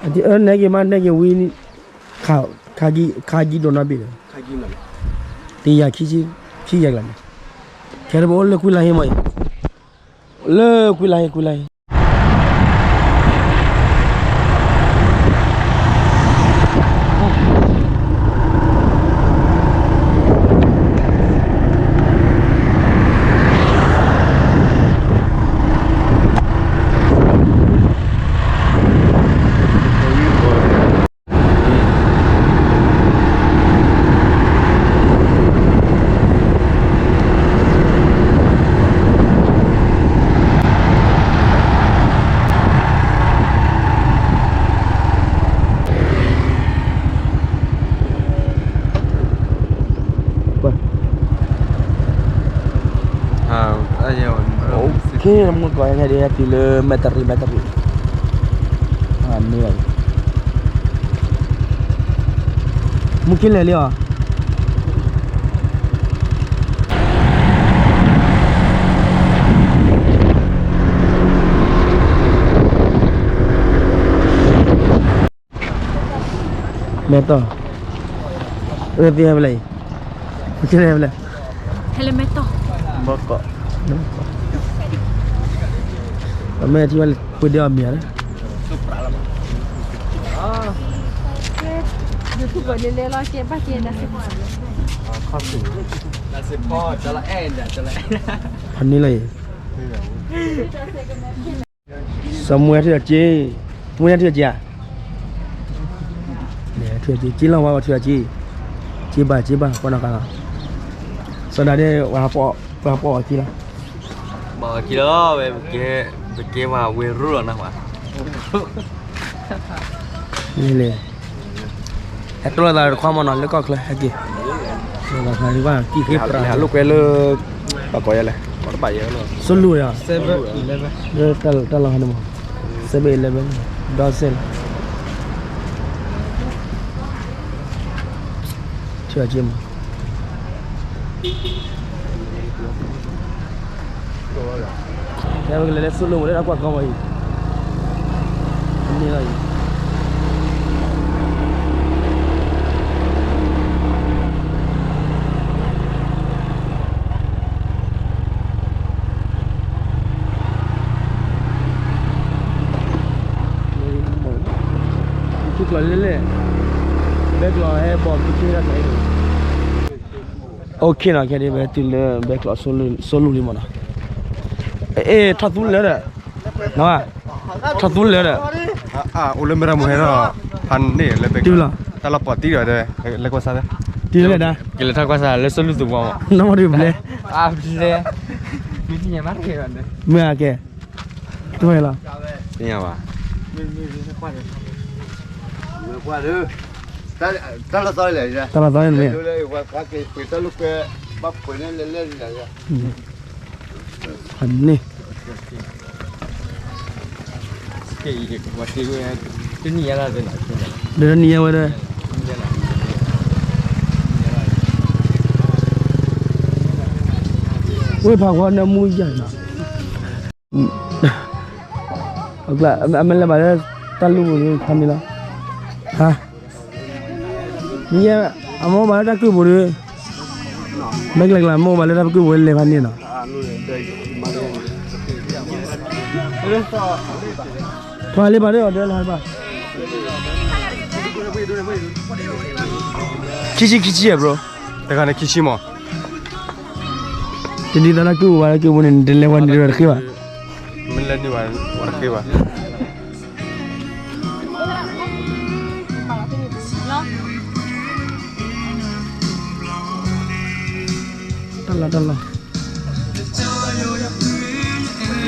အ နဲက့ၤမး နဲက့ၤဝံၤ ခါကံဒိးနီတဘ့ၣ်ဒီး တယၤခံဆံ ခံယၤကလးန့ၣ် ခဲတဘိလၢကွံလါဟ့မးအံၤ လၢကွံလါဟ့ ကွံလါဟ့ မုၢ်ကီၢ်ဟဲဒ်ဟဲတုၤလၢမဲာ်တရံး မဲာ်တရံး မ့ၢ် မုၢ်က့ၤလဲၤလံအီၤ မဲာ်တီၢ် အၢသ့ဟဲဖဲလဲၣ်အံၤ မုၢ်က့ၤလဲၤဖဲလဲၣ် ဟဲလၢမဲာ်တီၢ် ဘီကီး အမဲာ်ထံဝဲပှ့ၤဒဲးအီၤမ့ၢ်ဧါ ဖးန့ၢ်လီၤအံၤ စီၤမူဝဲထံၣ်ဒီးက့ မူဝဲထံၣ်ဒီးက့ဧါ ထံၣ်ဒီးက့ က့လီၤဝဲထံၣ်ဒီးက့ က့ဘၣ်က့ဘၣ် ကွၢ်နီၢ်ကါလီၤ စီၤဒၤန့ၣ် ပှၤဟးပီၣ်အီၤက့လီၤ ပီၣ်အီၤက့လီၤ ဝဲ ပကဲဝဲဝ့ၢ်ရူၢ်လီၤနၤဝဲ န့ၣ်လဲၣ် ဟဲတိၢ်လိာ်သးတခွါမီၤနီၤ လၢကီၢ်ချၢဟဲက့ၤ လိာ်သးတခွါဘၣ်ကံၣ်ဃ့ပြး လိာ်ကွဲလၢ ဘၣ်ကီးယဲလဲၣ် ဘၣ်ဘၣ်ယဲလီၤ Seven Eleven လၢတၢ်လီၢ်ဟဲန့ၣ်မး Seven Eleven ဒီစဲလီၤ ထံၣ်အီၤက့မး တဲဝဲကလဲၤလၢဆိလိၣ်မးလၢတၢ်ကွၢ်ကီမးအံၤ န့ၣ်လီၤအံၤ ထူကျိးလဲၣ်လဲၣ် ဘဲကျိးဟဲဘီၣ်က့ၤတၢ်ခဲအံၤ OK နီၤ ခဲဒ်ဝဲတုၤလၢဘဲကျိးဆိလူၢ်လံမးနီၤ အ့ၣ် ထီၣ်သူလၢာ်ဒီး နီၤ ထီၣ်သူလၢာ်ဒီး အိၣ်လၢမဲရမိၢ်ဟဲထီၣ် ဖးန့ၢ်လၢဘဲကျိး တၢ်လီၢ်ပှီၢ်တံၢ်ဒီး လဲၤကွၢ်စါ တုၤလၢဒၣ် ကလဲၤထီၣ်ကွၢ်စါလၢဆိလူၢ်သဝီမး နီၢ်မ့ၢ်တဘျဲ မ့ၢ်အကဲ တဝဲလီၤ သ့ၣ်ညါဘၣ် တၢ်လီၢ်သီလဲၣ် တၢ်လီၢ်သီန့ၣ်မ့ၢ် အန့ၣ် တနံၤညါဝဲဒၣ် ဝ့ၢ်ဖးဝီနၢမူယၤနီၤ အကျါ အမ့ၢ်လဲၤဘၣ်လၢ တၢ်လူၢ်ပူၤန့ၣ် ဖးန့ၢ်လီၤ ဟါ မ့ၢ် အမိၢ်ဘၣ်လၢတၢ်ကုၢ်ပူၤဒီး ဘဲကျဲကျါ မိၢ်ဘၣ်လၢတၢ်ကုၢ်ပူၤလဲၤဖးန့ၢ်နီၤ ထွါလံဘၣ်ဒီး အီၤဒၢလီၤဘၣ် ခံဆံ ခံဆံဧါ bro တခါန့ၣ်ခံဆံမး တဒ်သိးလၢကုၢ်ပူၤဘၣ် လၢကုၢ်ပူၤန့ၣ် နတလဲၤဝဲန့ၣ်တဃ့ဘၣ် မ့ၢ်လဲၤန့ၢ်ဘၣ် ဝဲတဃ့ဘၣ် တၢ်လီၢ်တၢ်လီၢ်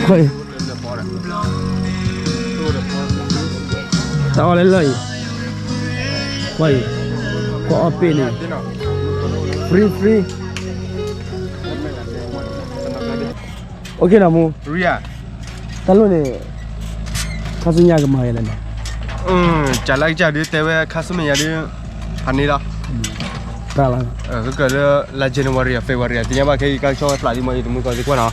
ခွဲး တၢ်အီၣ်လၢလၢၢ်အံၤ ခွဲးအံၤ ကွၢ်အီၣ်ပ့ၢ်န့ၣ် free free OK နီၤမူ တၢ်လိၣ်န့ၣ် ခါဆူညါကမၤဂ့ၤလဲၣ်န့ၣ် ကၢ်လၢကစၢ်ဒုးတဲဝဲခါဆူမဲာ်ညါဒုး ဖးန့ၢ်လီၤ တၢ်လီၤ ကလၢ လါ January February သ့ၣ်ညါဘၣ်ခဲအံၤ ကါကဆီဝဲဖျးဒံးမ့ၢ်အံၤ တမူကီၢ်သ့ၣ်ကွၢ်နီၤ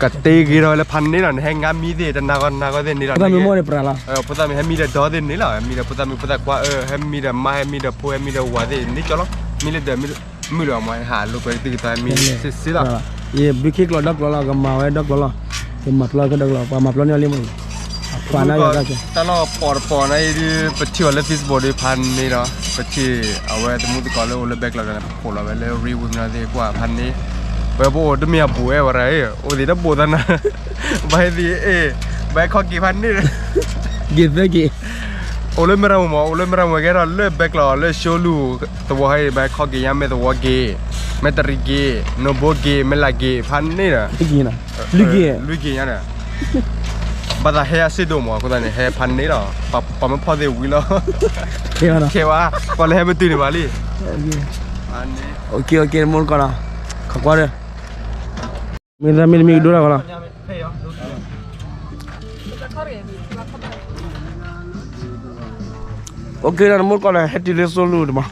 ကတ့ဂ့ၤထီၣ်လၢဖးန့ၣ်လီၤ, နဟဲငါမံသ့ၣ် တနၤဂီၤနၤဂီၤသ့ၣ်န့ၣ်လီၤ, ဖိသၣ်မံမီၢ်န့ၣ်ပြးလီၤ, ဖိသၣ်မံဟဲမံဒီးဒီသ့ၣ်န့ၣ်လီၤ, ဟဲမံဒီးဖိသၣ်မံဖိသၣ်ခွါ ဟဲမံဒီးမါ ဟဲမံဒီးဖိ ဟဲမံဒီးဝၤသ့ၣ်န့ၣ်ကၠီလီၤ, မံလၢဒၢး မုၢ်လၢအမၤဟးလိာ်ကွဲကသံၣ်ကသီ ဟဲမံဆ့ဆ့လီၤ, ယဘုခ့ကျိာ်ဒီကျိာ်လီၤ, ကမၤဝဲဒီကျိာ်လီၤ, ယမၤပျီကဒီကျိာ် ပှၤမၤပျီန့ၢ်အီၤလံမး, အဖျါန့ၣ်, တၢ်လီၢ်ပီၤတပီၤန့ၣ်အံၤဒုး ပထံၣ်အီၤလၢ Facebook ဒုးဖးန့ၣ်လီၤ, ပထံၣ်အဝဲသမူသကိးလၢအိၣ်လၢ background န့ၣ် ပခိးလီၤဝဲလၢ reel ဝံၤမနီၤသ့ၣ်ကွၢ်ဖးန့ၣ်, ပဝဲပအိၣ်တမ့ၢ်အဘူးဝဲဝဲဒၣ်, အိၣ်သ့ၣ်တဘူးသးနၤ, ဘၣ်ဟဲသ့ၣ်အ့ၣ်, ဘၣ်ဟဲခီက့ၤဖးန့ၣ်, က့ၤသၢက့ၤ, အိၣ်လၢမဲၢ်ရမုၢ်မး အိၣ်လၢမဲၢ်ရမုၢ်ကဲထီၣ်လၢ background လၢ showroom သဝီဟဲအံၤ ဘၣ်ဟဲခီက့ၤညါ မဲၢ်သဝီက့ၤ, မဲၢ်တရံးက့ၤ, နိၣ်ဘိက့ၤ, မဲၢ်လးက့ၤ ဖးန့ၣ်ဒီး, လွံၢ်က့ၤညါဒီး ဘၣ်သးဟဲအစ့ၣ်ဒိၣ်မး အဃိသတးန့ၣ် ဟဲဖးန့ၣ်လီၤ, ပှၤမ့ၢ်ဖီၣ်သ့ၣ်ဝံၤလီၤ, ခဲဘၣ်, ပှၤလၢဟဲမ့ၢ်တုၤန့ၣ်ဘၣ်လံ, မူကီၢ်လီၤ, ခီကွၢ်ဒီး, မ့ၢ်တမ့ၢ်တမ့ၢ်ကဒိၣ်တၢ်ဃီလီၤ, နမူကီၢ်လီၤ ဟဲတုၤလၢ showroom တမး,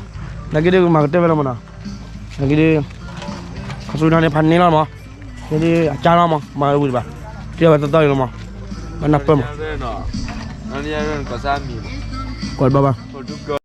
နာ်က့ဒုးမၤကတၢၢ်ဝဲလီၤမးနီၤ, နာ်က့ဒုး, ခီဆူညါန့ၣ်ဖးန့ၣ်လီၤမး, န့ၣ်ဒုးအကၢ်လီၤမး မၤဝံၤတဘၣ်, ကဲဝဲသီသီအံၤလီၤမး, ဘၣ်နၢ်ပၢၢ်မး, ကွၢ်တဘၣ်ဘၣ်